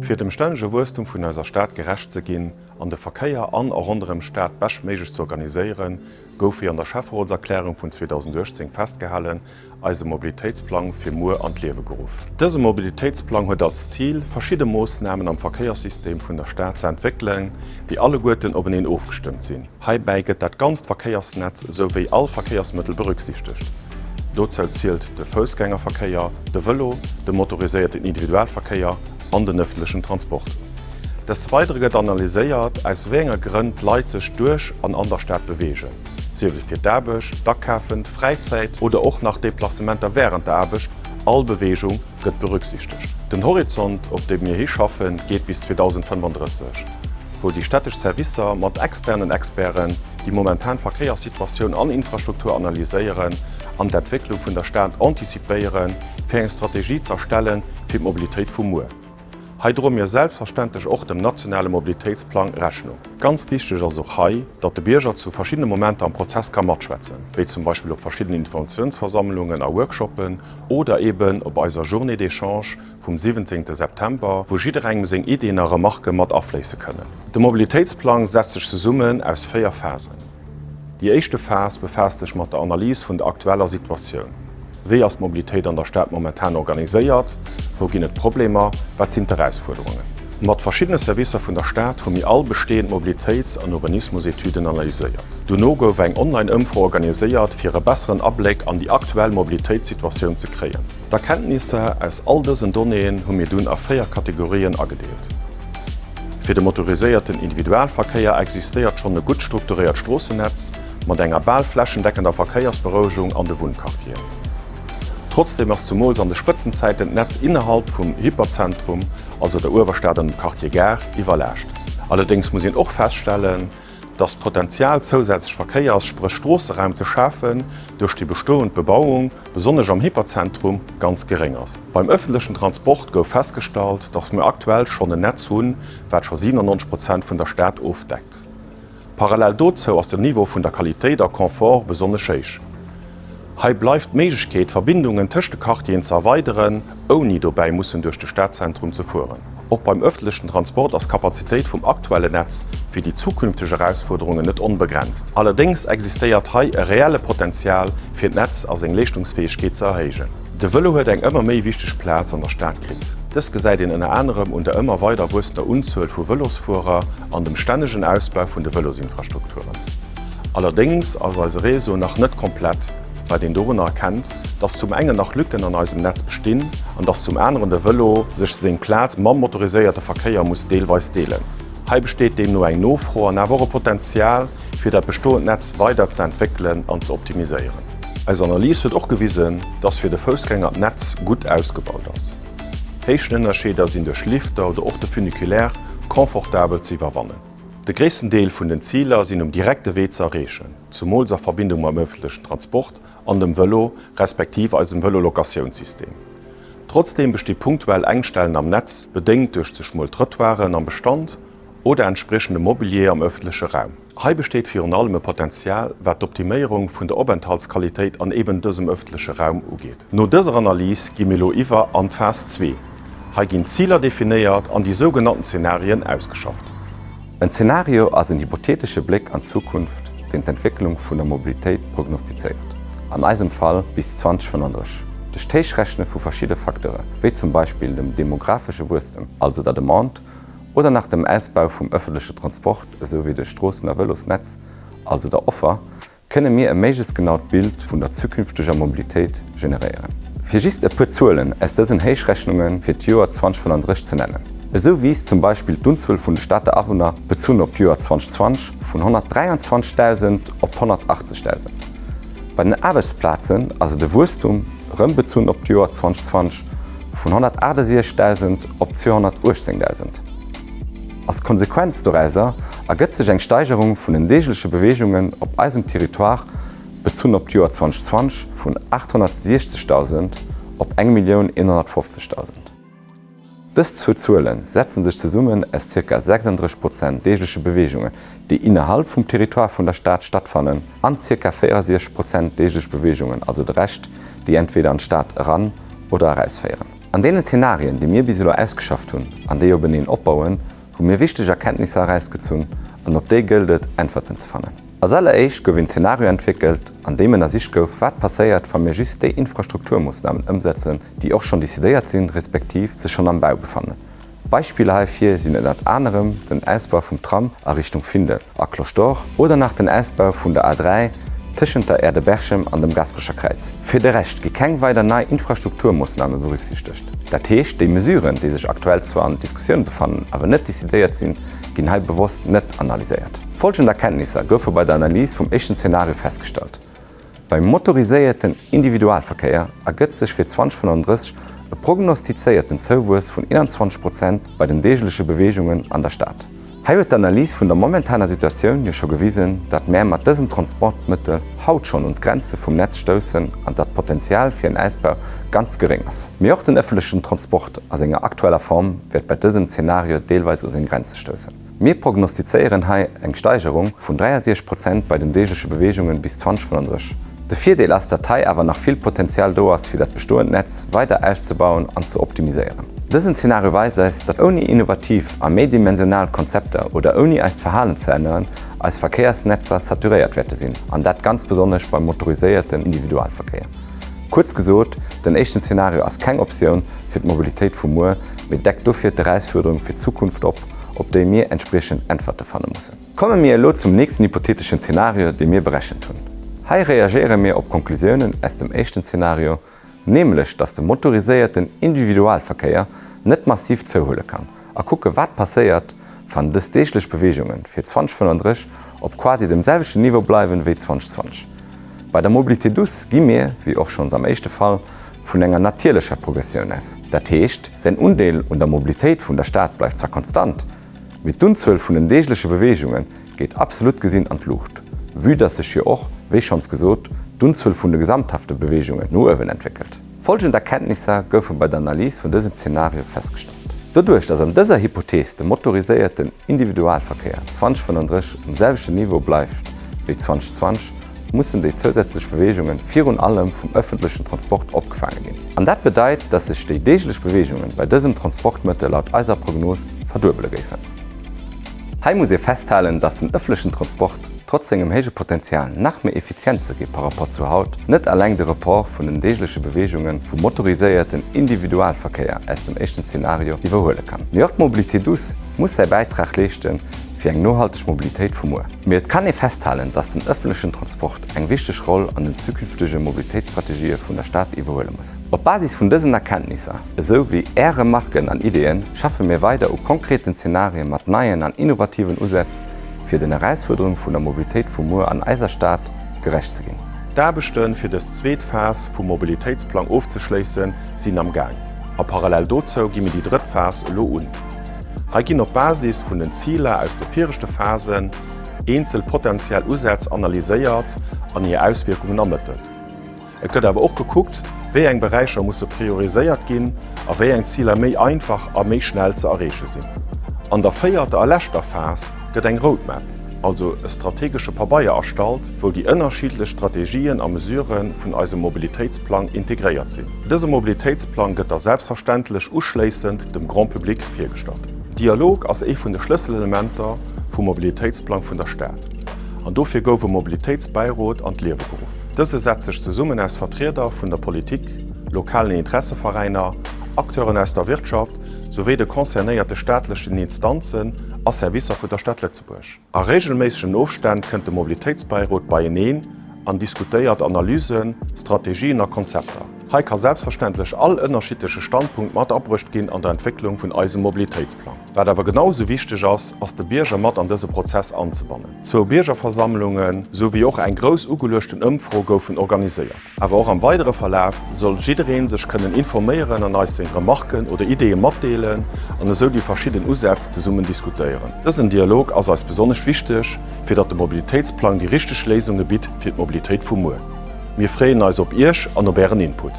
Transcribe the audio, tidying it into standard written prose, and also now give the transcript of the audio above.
Fir dem stännege Wuesstum vun eiser Stad gerecht ze ginn an de Verkéier an a ronderëm d'Stad beschtméiglech ze organiséieren, gouf wéi an der Schäfferotserklärung vun 2018 festgehalen, eise Mobilitéitsplang fir muer an d'Liewe geruff. Dëse Mobilitéitsplang huet als Zil, verschidde Moossnamen am Verkéierssystem vun der Stad ze entwéckelen, déi alleguerten openeen ofgestëmmt sinn. Heibäi gëtt dat ganzt Verkéiersnetz esou wéi all Verkéiersmëttel berücksichtegt. Dozou zielt de Foussgängerverkéier, de Vëlo, de motoriséierten Individualverkéier an den ëffentlechen Transport. Des Weidere gëtt analyséiert, aus wéi enger Grënn d'Leit sech duerch an an der Stad beweegen, sief et fir d'Aarbecht, d'Akafen, d'Fräizäit oder och nach Deplacementer wärend der Aarbecht, all Beweegung gëtt berücksichtegt. Den Horizont, op dee mir hischaffen, geet bis 2035, wou déi städtesch Servicer mat externen Experten déi momentan Verkéierssituatioun an Infrastruktur analyséieren an d'Entwécklung vun der Stad antizipéieren, fir eng Strategie z'erstelle fir d'Mobilitéit vu muer. Hei droe mir selbstverständlech och dem nationale Mobilitéitsplang Rechnung. Ganz wichteg ass och hei, datt de Bierger zu verschiddene Momenter am Prozess ka matschwätzen, wéi zum Beispill op verschiddenen Informatiounsversammlungen a Workshoppen oder eben op eiser Journée d'échange vum 17 September, wou jidderengem seng Iddien a Remarke mat afléisse kënnen. De Mobilitéitsplang setzt sech zesummen aus 4 Phasen. Déi éischte Phas befaasst sech mat der Analys vun der aktueller Situatioun. Wéi ass d'Mobilitéit an der Stad momentan organiséiert? Wou ginn et Problemer? Wat sinn d'Erausfuerderungen? Mat verschiddene Servicer vun der Stad hu mir all bestehend Mobilitéits an Urbanismusetüden analyséiert. Dono gouf eng Online-Ëmfro organiséiert, fir e besseren Abléck an déi aktuell Mobilitéitssituatioun ze kréien. D'Erkenntnisser aus all dësen Donnéeën hu mir dunn a 4 Kategorien agedeelt. Fir de motoriséierten Individualverkéier existéiert schonn e gutt strukturéiert Stroossennetz mat enger bal flächendeckender Verkéiersberouegung an de Wunnquartieren. Trotzdeem ass zumools an de Spëtzenzäiten d'Netz innerhalb vum Hyperzentrum, also der Uewerstad an dem Quartier Gare, iwwerlaascht. Allerdéngs muss een och feststellen, dass d'Potenzial zousätzlech Verkéiers-, spréch Stroosseraum ze schafen, duerch déi bestoend Bebauung, besonnesch am Hyperzentrum, ganz geréng ass. Beim ëffentlechen Transport gouf festgestallt, dass mir aktuell schonn en Netz hunn, wat scho 97 Prozent vun der Stad ofdeckt. Parallel dozou ass den Niveau vun der Qualitéit a Confort besonnesch héich. Hei bleift d'Méiglechkeet, d'Verbindungen tëscht de Quartieren ze erweideren, ouni dobäi mussen duerch de Stadzentrum ze fueren. Och beim ëffentlechen Transport ass d'Kapazitéit vum aktuellen Netz fir déi zukünfteg Erausfuerderungen net onbegrenzt. Allerdéngs existéiert hei e reelle Potenzial, fir d'Netz a seng Leeschtungsfäegkeet ze erhéijen. De Vëlo huet eng ëmmer méi wichteg Plaz an der Stad kritt. Dëst gesäit een ënner anerem un der ëmmer weider wuessender Unzuel vu Vëlosfuerer an dem stännegen Ausbau vun de Vëlosinfrastrukturen. Allerdéngs ass eise Réseau nach net komplett, wat een dorunner erkennt, dass zum engen nach Lücken an eisem Netz bestinn an dass zum aneren de Vëlo sech seng Plaz mam motoriséierte Verkéier muss deelweis deelen. Hei besteet deemno eng Nofro an awer och e Potenzial, fir dat bestoend Netz weider ze entwéckelen an ze optimiséieren. Eis Analys huet och gewisen, dass fir de Foussgänger d'Netz gutt ausgebaut ass. Héichtenënnerscheeder sinn duerch Lifter oder och de Funiculaire confortabel ze iwwerwannen. De gréissten Deel vun den Ziler sinn um direkte Wee ze erreechen, zumools a Verbindung mam ëffentlechen Transport an dem Vëlo, respektiv eisem Vëlo-Locatiounssystem. Trotzdeem besti punktuell Engstellen am Netz, bedéngt duerch ze schmuel Trëttoiren am Bestand oder entspriechende Mobilier am ëffentleche Raum. Hei besteet virun allem e Potenzial, wat d'Optiméierung vun der Openthaltsqualitéit an eben dësem ëffentleche Raum ugeet. No dëser Analys gi mir elo iwwer an d'Phas zwee. Hei ginn d'Ziler definéiert an déi sougenannten Zenarien ausgeschafft. En Zenario ass en hypotheetesche Bléck an d'Zukunft, deen d'Entwécklung vun der Mobilitéit prognostizéiert, an eisem Fall bis 2035, duerch d'Héichrechne vu verschidde Facteure wéi zum Beispill dem demographesche Wuesstem, also der Demande, oder nach dem Ausbau vum ëffentleche Transport esou wéi de Stroossen a Vëlosnetz, also der Offer, kënne mir e méiglechst genaut Bild vun der zukünfteger Mobilitéit generéieren. Fir just e puer Zuelen aus dësen Héichrechnunge fir d'Joer 2035 ze nennen, Esou wiisst zum Beispill d'Unzuel vun de Stater Awunner, bezunn op d'Joer 2020, vun 123.000 op 180.000. Bei den Aarbechtsplazen ass et e Wuesstum, rëm bezunn op d'Joer 2020, vun 168.000 op 218.000. Als Konsequenz dorauser ergëtt sech eng Steigerung vun den deegleche Beweegungen op eisem Territoire, bezunn op d'Joer 2020, vun 860.000 op 1.150.000. Dës zwou Zuele setze sech zesummen aus zirka 36 Prozent deegleche Beweegungen, déi innerhalb vum Territoire vun der Stad stattfannen, an zirka 64 Prozent deeglech Beweegungen, also de Rescht, déi entweder an d'Stad eran oder erausféieren. An deenen Zenarien, déi mir bis elo ausgeschafft hunn an déi openeen opbauen, hu mir wichteg Erkenntnisser erausgezunn an op déi gëllt et, Äntwerten ze fannen. Als alleréischt gouf een Zenario entwéckelt, an deem ënnersicht gouf, wat passéiert, wa mir just déi Infrastrukturmoossnamen ëmsetzen, déi och schonn decidéiert sinn, respektiv sech schonn am Bau befannen. Beispiller heifir sinn ënnert anerem den Ausbau vum Tram a Richtung Findel a Cloche d'Or oder nach den Ausbau vun der A3 tëschent der Aire de Berchem an dem Gaasperecher Kräiz. Fir de Rescht gi keng weider nei Infrastrukturmoossname berücksichtegt. Dat heescht, déi Mesuren, déi sech aktuell zwar an Diskussioun befannen, awer net decidéiert sinn, ginn hei bewosst net analyséiert. Folgend Erkenntnisser goufe bei der Analys vum éischten Zenario festgestallt. Beim motoriséierten Individualverkéier ergëtt sech fir 2035 e prognostizéierten Zouwuess vun 21 Prozent bei den deegleche Beweegungen an der Stad. Hei huet d'Analys vun der momentaner Situatioun jo scho gewisen, datt mär mat dësem Transportmëttel haut schonn un d'Grenze vum Netz stoussen an datt d'Potenzial fir en Ausbau ganz geréng ass. Mee och den ëffentlechen Transport a senger aktueller Form wäert bei dësem Zenario deelweis u seng Grenze stoussen. Mir prognostizéieren hei eng Steigerung vun 63 Prozent bei den deegleche Beweegungen bis 2035. De Virdeel ass, datt hei awer nach vill Potenzial do ass, fir dat bestoend Netz weider auszebauen an ze optimiséieren. Dësen Zeenario weist eis, datt ouni innovativ a méidimensional Konzepter oder ouni eist Verhalen ze änneren, eis Verkéiersnetzer saturéiert wäerte sinn, an dat ganz besonnesch beim motoriséierten Individualverkéier. Kuerz gesot, den éischten Zeenario ass keng Optioun fir d'Mobilitéit vu muer, mee deckt dofir d'Erausfuerderung fir d'Zukunft op, op déi mir entspriechend Äntwerte fanne mussen. Komme mir elo zum nächsten hypotheteschen Zenario, dee mir berechent hunn. Hei reagéiere mir op d'Konklusiounen aus dem éischten Zenario, nämlech dass de motoriséierten Individualverkéier net massiv zouhuele kann, a kucke wat passéiert, wann dës deeglech Beweegunge fir 2035 op quasi dem selwechten Niveau bleiwen wéi 2020. Bei der Mobilité douce gi mir, wéi och schonns am éischte Fall, vun enger natierlecher Progressioun aus. Dat heescht, säin Undeel un der Mobilitéit vun der Stad bleift zwar konstant, mee d'Unzuel vun den deegleche Beweegunge geet absolut gesinn an d'Luucht, vue dass sech jo och, wéi schonns gesot, d'Unzuel vun de gesamthafte Beweegungen no uewen entwéckelt. Folgend Erkenntnisser goufe bei der Analys vun dësem Zenario festgestallt. Doduerch, dass an dëser Hypothees de motoriséierten Individualverkéier 2035 um selwechten Niveau bleift wéi 2020, mussen déi zousätzlech Beweegungen virun allem vum ëffentlechen Transport opgefaange ginn. An dat bedeit, dass sech déi deeglech Beweegungen bei dësem Transportmëttel laut eiser Prognos verduebele géifen. Hei muss ee festhalen, dass den ëffentlechen Transport, trotz sengem héije Potenzial nach méi effizient ze gi par rapport zu haut, net alleng de Report vun den deegleche Beweegunge vum motoriséierten Individualverkéier aus dem éischten Zenario iwwerhuele kann. Mee och d'Mobilité douce muss säi Bäitrag leeschte fir eng nohalteg Mobilitéit vu muer. Mee et kann ee festhalen, dass den ëffentlechen Transport eng wichteg Roll an den zukünftege Mobilitéitsstrategië vun der Stad iwwerhuele muss. Op Basis vun dësen Erkenntnisser, esou wéi Är Remarken an Ideeën, schaffe mir weider u konkreten Zenarie mat neien an innovativen Usätz, fir den Erausfuerderunge vun der Mobilitéit vu muer an eiser Stad gerecht ze ginn. D'Aarbechte fir dës zweet Phas vum Mobilitéitsplang ofzeschléissen, sinn am Gaang. A parallel dozou gi mir déi drëtt Phas elo un. Hei ginn op Basis vun den Ziler aus de viregte Phasen eenzel potentiell Usätz analyséiert an hir Auswierkungen ermëttelt. Et gëtt awer och gekuckt, wéi eng Beräicher musse prioriséiert ginn a wéi eng Ziler méi einfach a méi schnell ze erreeche sinn. An der véierter a leschter Phas gëtt eng Roadmap, also e strategesche Pabeier erstallt, wou déi ënnerschiddlech Strategien a Mesurë vun eisem Mobilitéitsplang integréiert sinn. Dëse Mobilitéitsplang gëtt da selbstverständlech uschléissend dem Grand public virgestallt. Dialog ass ee vun de Schlësselelementer vum Mobilitéitsplang vun der Stad an dofir gouf e Mobilitéitsbäirot an d'Liewe geruff. Dëse setzt sech zesummen aus Vertrieder vun der Politik, lokalen Interesseveräiner, Acteuren aus der Wirtschaft souwéi de concernéierte staatlechen Instanzen a Servicer vun der Stad Lëtzebuerg. A reegelméissegen Ofstänn kënnt de Mobilitéitsbäirot beieneen an diskutéiert Analysen, Strategien a Konzepter. Hei ka selbstverständlech all ënnerschiddleche Standpunkt mat abruecht ginn an der Entwécklung vun eisem Mobilitéitsplang. Wat awer genau esou wichteg ass, ass de Bierger mat an dëse Prozess anzebannen. Zwou Biergerversammlunge sou wéi och eng grouss ugeluechten Ëmfro goufen organiséiert. Awer och am weidere Verlaf soll jiddereen sech kënnen informéieren an eis seng Remarken oder Ideeë matdeelen an esou déi verschidden Usätz zesummen diskutéieren. Dësen Dialog ass eis besonnesch wichteg, fir datt de Mobilitéitsplang déi richteg Léisunge bitt fir d'Mobilitéit vu muer. Mir freeën eis op Iech an op Ären Input.